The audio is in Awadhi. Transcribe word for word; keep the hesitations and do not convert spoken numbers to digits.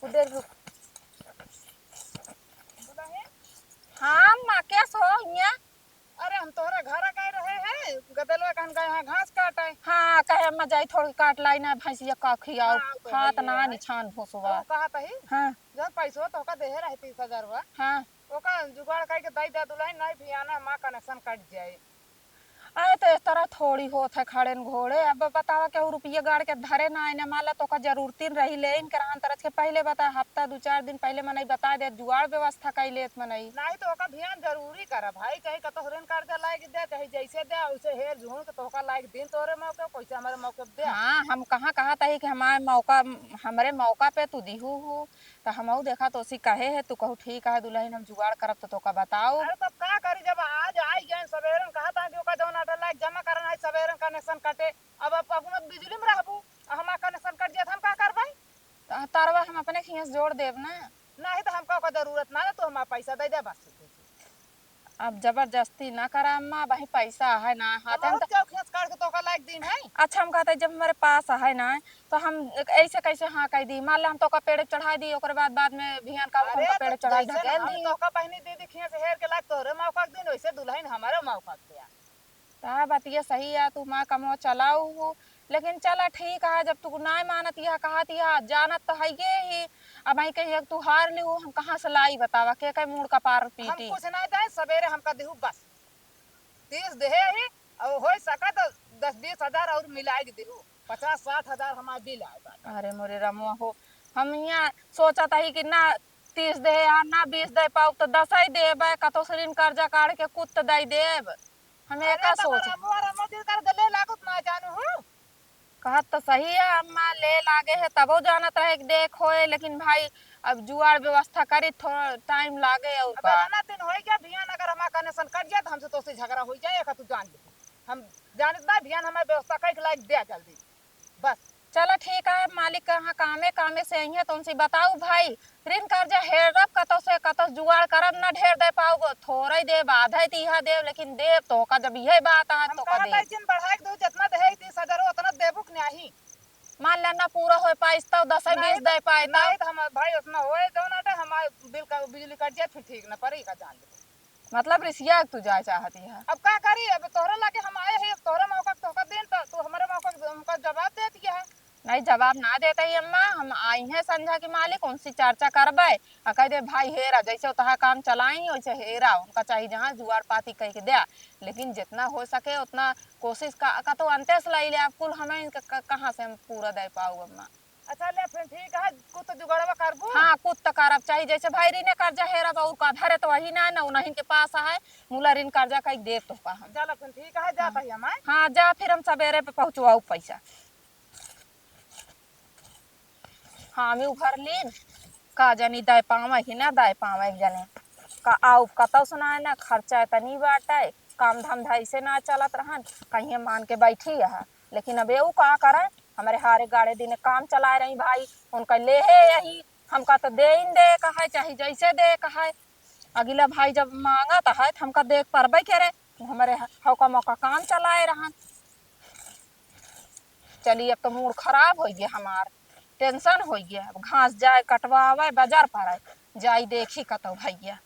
देर रुक। हाँ, माँ, क्या सो हिया? अरे, हम तोहरे घर गए रहे हैं, गदलवा कहन गए हैं घास काटे। हाँ, कहे, "अम्मा, जाई थोड़ी काट लाई ना, भैंसिया का खियाओ, हाँ, तो खात भैया ना है। निछान भोसवा।" वो कहत ही, हाँ। जौन पैसवा तोहका देहे रहे तीस हजार हुआ, हाँ। ओका जुगाड़ करके दई दे दुल्हन, नहीं भियाना माँ connection कट जाए। अरे, तो इस तरह थोड़ी होत है खड़ेन घोड़े। अब बतावा, केहू रुपये गाड़ के धरे ना आए, मान ला तोका जरूरतिन रही, ले इनके रहन तरज के पहले बता, हफ्ता दो चार दिन पहले मनई बता दे, जुगाड़ व्यवस्था कई लेत मनई। नहीं तो ओका भियान जरूरी करा भाई, चाहे कतौ ऋण कर्जा लायक दे, चाहे जैसे दे, वैसे हेर झून के तोका लायक दिन तोरे मौके, कैसे हमारे मौके पे दे। हाँ, हम कहाँ कहत ही कि हमारे मौका, हमरे मौका पे तू दिहू हू, त हमहू देखा तोसी कहे है, तू कहू ठीक है दुल्हन, हम जुगाड़ करब त तोका बताऊ। अरे तब का करी, जब आज आई गए सबेरन कहत है कि ओका जौन आटा लायक जमा करना है, सबेरन connection कटे, अब, अब अपना बिजली में रहबू, आ हमार connection कट जाए त हम का करबै? त तरवा हम अपने खियाँ से जोड़ देब ना। नहीं त हमका ओकर जरूरत ना है, तू हमार पैसा दे दे बस। अब जबरदस्ती ना करा अम्मा, वही पैसा है ना हाथ हम में बहुत त। क्यों खींच काट के तोका लायक दिन है? अच्छा, हम कहते जब हमारे पास है ना, तो हम ऐसे कैसे हाँ कह दी? मान ले हम तोका पेड़ चढ़ा दी, ओकरे बाद, बाद में भियान का अरे हमका तो पेड़ चढ़ा जैसे ढकेल ना हम दी। तोका बहनी दीदी खींच हेर के लायक तोहरे मौका के दिन, वैसे दुल्हन हमारे मौका के दिया। ता बतिया सही है, तू माँ कमवा चलाऊ हो, लेकिन चला ठीक है, जब तू नाय मानत यह कहत यह जानत तो है ये ही, अब आई कहिए तू हार लिहू, हम कहाँ से लाई बतावा, के के मूड़ का पार हम पीटी। कुछ ना दे, सवेरे हमका दिहू बस। तीस देहे ही, और हो सका तो दस बीस हजार और मिलाई के दिहू, पचास साठ हजार हमार बिल आए बा। अरे मोरे रमुआ हो, हम यहाँ सोचत ही कि ना तीस देहे आ ना बीस दे पाऊ तो दस ही देबे, कतो से ऋण कर्जा काढ़ के कुत्त दे देब। हम अरे एका तो सोच। रमुआ, रमुआ दिल कर दे ले लागत ना जानू हूँ। कहत तो सही है अम्मा, ले लागे है तबो जानत रहे कि देख होए, लेकिन भाई अब जुआड़ व्यवस्था करी थोड़ा टाइम लागे और अब का। इतना दिन होई गया भियान अगर हमार connection कट जाए तो हमसे तोसे झगड़ा होई जाए, एका तू जान ले। हम जानत ना भियान हमार व्यवस्था कई के लायक दे जल्दी। बस। चला ठीक है, मालिक कहाँ कामे कामे से आई है तो उनसे बताऊ भाई, ऋण कर्जा हेरब कतौ से कतौ जुआड़ करब ना ढेर दे पाऊ, थोड़ा ही देब, आधा ही तीहा देब, लेकिन देब तोका जब यह बात है हम तोका कहत देब। है जिन बढ़ाई के दू, जितना देहे तीस हजार उतना देबू कि नहीं? मान ले ना पूरा होए पाइस तो दस ही बीस दे पाए तो। नहीं तो हमार भाई उतना होए दो ना तो हमार बिल का बिजली कट जाए फिर ठीक ना पड़ी का जान ले। मतलब रिसिया के तू जाए चाहती है? अब का करी, अब तोहरे लागे हम आए हैं, तोहरे मौका के तोहका दिन तो तू हमारे मौका के हमका जवाब दे दिया है। नहीं, जवाब ना देते ही अम्मा, हम आई हैं संझा के मालिक, उनसे चर्चा करबे, आ कह दे भाई हेरा, जैसे उतहा काम चलाई वैसे हेरा, उनका चाही जहाँ जुआड़ पाती कह के द्या, लेकिन जितना हो सके उतना कोशिश का, का तो अंते से लाई ले, अब कुल हमें इनका क-, कहाँ से हम पूरा दे पाऊ अम्मा? अच्छा ले फिर ठीक है, कुछ तो जुगाड़वा करबू। हाँ, कुछ तो करब चाही, जैसे भाई ऋण कर्जा हेरब और का धरे तो वही ना, ना उन्हीं के पास है, मुला ऋण कर्जा कई देब तो का हम। चलो फिर ठीक है, जाता ही हम, आए। हाँ, जा फिर हम सवेरे पे पहुँचवाऊ पैसा। हामी उभर लीन, का जानी दे पावे कि ना दे पावे एक जने। का आउब कतौ सुनाए ना, खर्चा इतनी बाटे, काम धंधा ऐसे ना चलत रहन, कहीं मान के बैठी है। लेकिन अब एऊ का करे, हमरे हारे गाड़े दिने काम चलाए रही भाई, उनका लेहे यही, हमका तो दे इन दे कहे, चाहे जैसे दे कहे। अगिला भाई जब मांगत है, तो हमका देख परबे करे, वो हमरे हौका मौका काम चलाए रहन। चली, अब तो मूड खराब होइ गया हमार, tension होइ गया। अब घास जाए कटवावे बाजार पर, जाई देखी कतौ भैया।